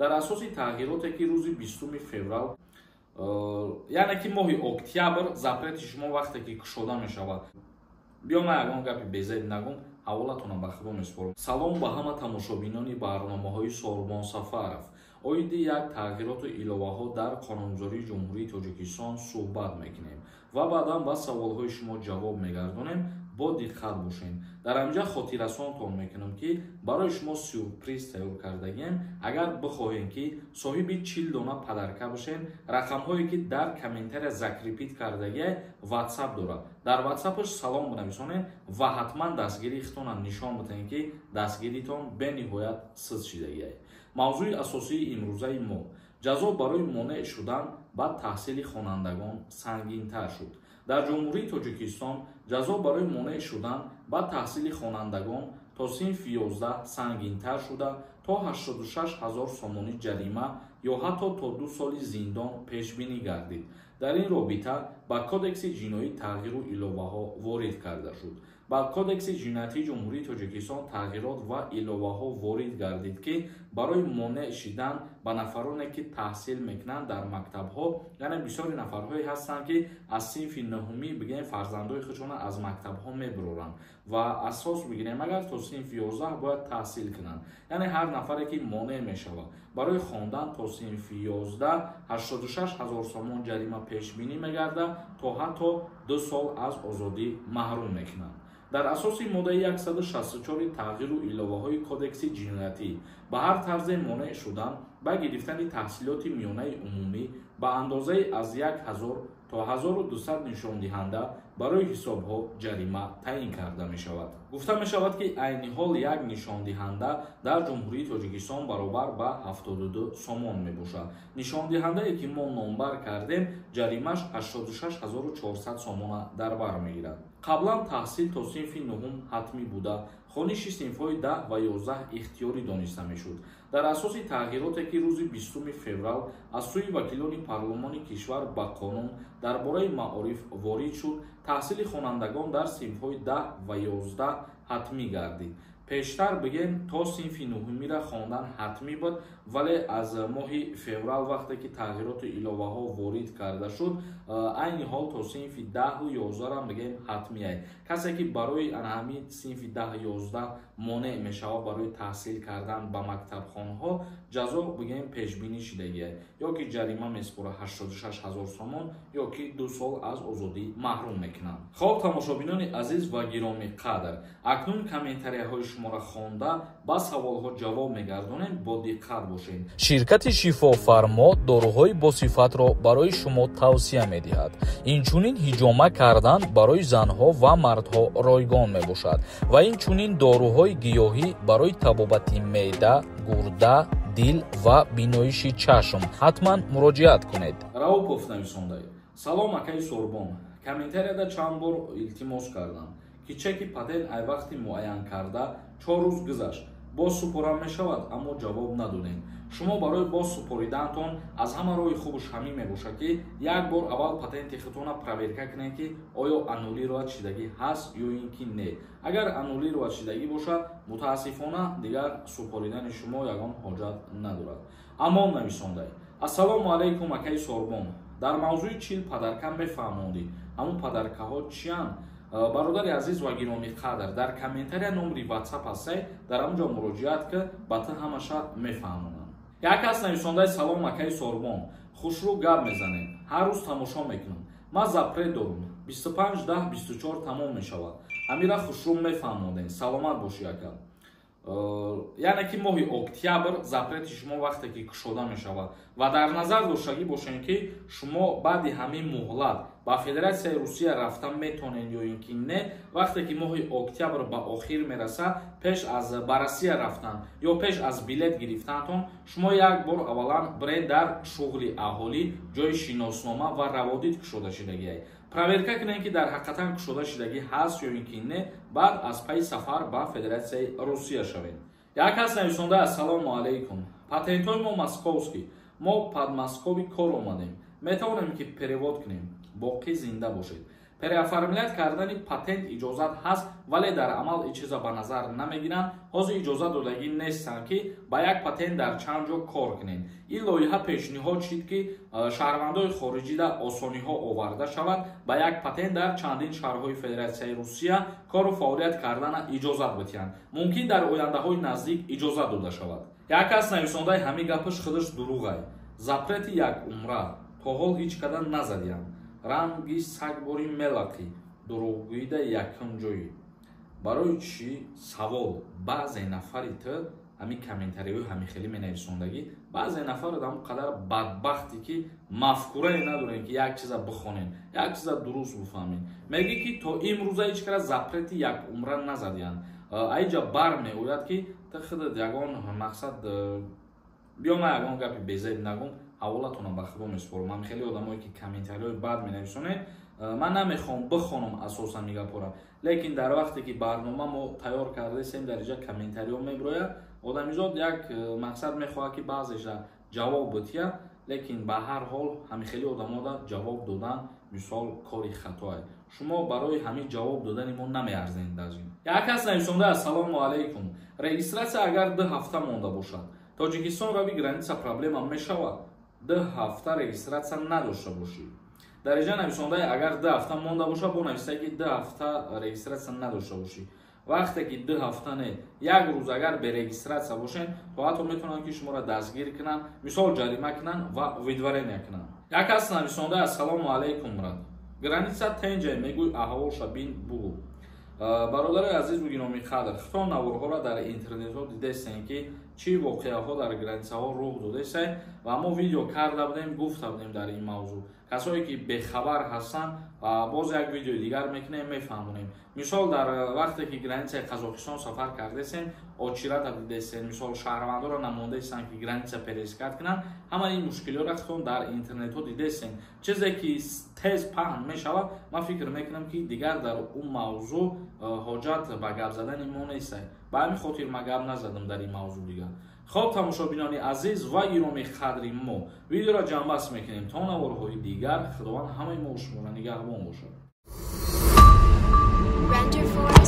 Дар асоси тағйироте, ки рӯзи 20 феврал, яъне ки моҳи октябр, запрети шумо вақте ки кушода мешавад. Биё, ман ягон гапи безеб нагум, ҳаволатонам ба Худо месупорам. Салом ба ҳама тамошобинони барномаҳои Сорбон Сафаров. Оиди як тағйироту иловаҳо дар қонунгузории Ҷумҳурии Тоҷикистон суҳбат мекунем ва баъдан ба саволҳои шумо ҷавоб мегардонем. Бо диққат бошед. Дар ҳаминҷа хотиррасонтон мекунам, ки барои шумо сюрприз тайёр кардагием. Агар бихоҳем, ки соҳиби 40 дона подарка бошем, рақамҳое, ки дар комментария закрепить кардагия, Ватсап дорад. Дар Ватсапаш салом бинависонед ва ҳатман дастгирии худтонам нишон бидиҳед, ки дастгиритон бениҳоят сиз шидагиай. Мавзӯи асосии имрӯзаи мо: ҷазо барои монеъ шудан ба таҳсили хонандагон сангинтар шуд. Дар Ҷумҳурии Тоҷикистон ҷазо барои монеъ шудан ба таҳсили хонандагон то синфи 11 сангинтар шуда, то 86 ҳазор сомонӣ ҷарима ё ҳатто то 2 соли зиндон пешбинӣ гардид. Дар ин робита ба Кодекси ҷиноӣ тағйиру иловаҳо ворид карда шуд. Ба Кодекси ҷиноятии Ҷумҳурии Тоҷикистон тағйирот ва иловаҳо ворид гардид, ки барои монеъ шидан ба нафароне, ки таҳсил мекунанд дар мактабҳо, яъне бисёри нафарҳое ҳастанд, ки аз синфи нуҳумӣ, бигирем, фарзандои худшона аз мактабҳо мебуроранд ва асос бигирем, агар то синфи 11 бояд таҳсил кунанд. Яъне ҳар нафаре, ки монеъ мешавад барои хондан то синфи 11, 86 ҳазор сомон ҷарима пешбинӣ мегардад, то ҳатто 2 сол аз озодӣ маҳрум мекунанд. Дар асоси моддаи 164 тағйиру иловаҳои Кодекси ҷиноятӣ, ба ҳар тарзе монеъ шудан ба гирифтани таҳсилоти миёнаи умумӣ ба андозаи аз 1000 то 1200 нишондиҳанда барои ҳисобҳо ҷарима таъин карда мешавад. Гуфта мешавад, ки айни ҳол як нишондиҳанда дар Ҷумҳурии Тоҷикистон баробар ба 72 сомон мебошад. Нишондиҳандае, ки мо номбар кардем, ҷаримаш 86 400 сомона дар бар мегирад. Қаблан таҳсил то синфи нуҳум ҳатмӣ буда, хониши синфҳои 10 ва 11 ихтиёрӣ дониста мешуд. Дар асоси тағйироте, ки рӯзи 20 феврал аз сӯи вакилони парлумони кишвар ба қонун дар бораи маориф ворид шуд, таҳсили хонандагон дар синфҳои 10 ва 11 ҳатмӣ гардид. Пештар, бигем, то синфи нуҳумира хондан ҳатмӣ буд, вале аз моҳи феврал, вақте ки тағйироту иловаҳо ворид карда шуд, айни ҳол то синфи 10-у 11-ам, бигем, ҳатмие. Касе, ки барои ана ҳамин синфи 10, 11 монеъ мешавад барои таҳсил кардан ба мактабхонаҳо, ҷазо, бигем, пешбинӣ шидагие: ё ки ҷарима месупорад 86 ҳазор сомон, ё ки 2 сол аз озодӣ маҳрум мекунанд. Хоб, тамошобинони азиз ва гиромӣ қадр, акнун комментарияҳои шуморо хонда, ба саволҳо ҷавоб мегардонем. Бо диққат бошед. Ширкати Шифофармо доруҳои босифатро барои шумо тавсия медиҳад. Инчунин ҳиҷома кардан барои занҳо ва мардҳо ройгон мебошад ва инчунин доруҳои гиёҳӣ барои табобати меъда, гурда, дил ва биноиши чашм. Ҳатман муроҷиат кунед. Раупов нависондаед: «Салом, акаи Сорбон. Комментарияда чанд бор илтимос кардам, ки чеки патент ай вақти муайян карда 4 рӯз гузашт, боз супорам мешавад, аммо ҷавоб надодем. Шумо барои боз супоридаатон аз ҳама роҳи хубаш ҳамин мебошад, ки як бор аввал патенти худтона проверка кунед, ки оё аннулировать шидагӣ ҳаст ё ин ки не. Агар аннулировать шидагӣ бошад, мутаассифона, дигар супоридани шумо ягон ҳоҷат надорад. Амон нависондай: «Ассалому алайкум, акаи Сорбон. Дар мавзӯи 40 подарка мефаҳмондӣ, ҳамун подаркаҳо чиянд?» Бародари азиз ва гиромӣ қадр, дар комментария номери Ватсап ҳастай, дар ҳамон муроҷиат ки, ба ту ҳамаша мефаҳмонанд. Як кас нависондаи: «Салом, акаи Сорбон, хушрӯ гап мезанем, ҳар рӯз тамошо мекунам. Ман запрет дорум, 25.10.24 тамом мешавад, ҳамира хушрӯ мефаҳмондем. Саломат бошӣ, ака». Яъне ки моҳи октябр запрети шумо вақте ки кушода мешавад ва дар назар доштагӣ бошем, ки шумо баъди ҳамин муҳлат ба Федератсияи Русия рафта метонед ё ин ки не. Вақте ки моҳи октябр ба охир мерасад, пеш аз ба Россия рафтан ё пеш аз билет гирифтаатон, шумо як бор аввалан биред дар шуғли аҳолӣ, ҷои шиноснома ва раводид кушода шидагиай, проверка кунед, ки дар ҳақиқатан кушода шидагӣ ҳаст ё ин ки не. Баъд аз пайи сафар ба Федератсияи Русия шавед. Як кас нависонда: «Ассалому алайкум, патентҳои мо московский, мо Подмосковье кор омадем, метавонем ки перевод кунем? Боқӣ зинда бошед». Переоформлять кардани патент иҷозат ҳаст, вале дар амал ин чиза ба назар намегиранд. Ҳозир иҷозат додагӣ нестанд, ки ба як патент дар чанд ҷо кор кунед. Ин лоиҳа пешниҳод шид, ки шаҳрвандои хориҷида осониҳо оварда шавад, ба як патент дар чандин шаҳрҳои Федератсияи Русия кору фаъолият кардана иҷозат бидиҳанд. Мумкин, дар ояндаҳои наздик иҷозат дода шавад. Як кас нависондаи ҳамин гапаш худаш дурӯғай. Запрети як умра то ҳол ҳеҷ када назадиям. Ранги сагбори мелақӣ, дурӯғгӯида якум ҷоӣ. Барои чӣ савол? Баъзе нафари ту ҳамин комментариҳои ҳамихелӣ менависондагӣ, баъзе нафар одам қадар бадбахте, ки мафкурае надорем, ки як чиза бихонем, як чиза дуруст бифаҳмем. Мегӣ, ки то имрӯза ҳеҷ кара запрети як умра назадиянд. Аиҷа бар меояд, ки ту худат ягон мақсад. Биё, ман ягон гапи безеб нагум, ҳаволатонам ба худо месупорам. Ман хеле одамое, ки комментариҳои бад менависонед, ман намехоҳам бихонам асосан ин гапҳоро, лекин дар вақте ки барнома мо тайёр кардасем, дар инҷа комментариҳо мебирояд. Одамизод як мақсад мехоҳад, ки баъзеша ҷавоб бития, лекин ба ҳар ҳол ҳамин хеле одамода ҷавоб додан, мисол, кори хатое. Шумо барои ҳамин ҷавоб додани мо намеарзед. Даже як кас нависонда: «Ассалому алайкум, регистрация агар 2 ҳафта монда бошад, Тоҷикистон рави граница проблема мешавад?» 2 ҳафта регистрация надошта бошӣ. Дар инҷа нависондаи агар 2 ҳафта монда бошад, бо нависае, ки 2 ҳафта регистрация надошта бошӣ. Вақте ки 2 ҳафта не, як рӯз агар бе регистрация бошед, то ҳатто метавонанд, ки шуморо дастгир кунанд, мисол, ҷарима кунанд ва выдворение кунанд. Як кас нависонда: «Ассалому алайкум, брат, граница тенҷа мегӯй, аҳволша бин, бугӯ». Бародарои азизу гиромӣ қадр, худтон наворҳоро дар интернетҳо дидестем, ки чӣ воқеаҳо дар границаҳо рух додестай, ва мо видео карда будем, гуфта будем дар ин мавзӯъ. Касое ки бехабар ҳастанд, боз як видеои дигар мекунем, мефаҳмонем. Мисол, дар вақте ки границаи Қазоқистон сафар кардесем, очередь а дидесем, мисол, шаҳрвандоро намондаистанд, ки граница пересекать кунанд. Ҳамаи ин мушкилиҳоро худтон дар интернетҳо дидесем. Чизе ки тез паҳн мешавад, ман фикр мекунам, ки дигар дар он мавзӯъ ҳоҷат ба гап задани мо нестай. Ба ҳамин хотир ман гап назадам дар ин мавзӯъ дигар. Хоб, тамошобинони азиз ва гиромии қадри мо, видеоро ҷамъбаст мекунем. То наворҳои дигар, Худованд ҳамаи мо шуморо нигаҳбон бошад. Render for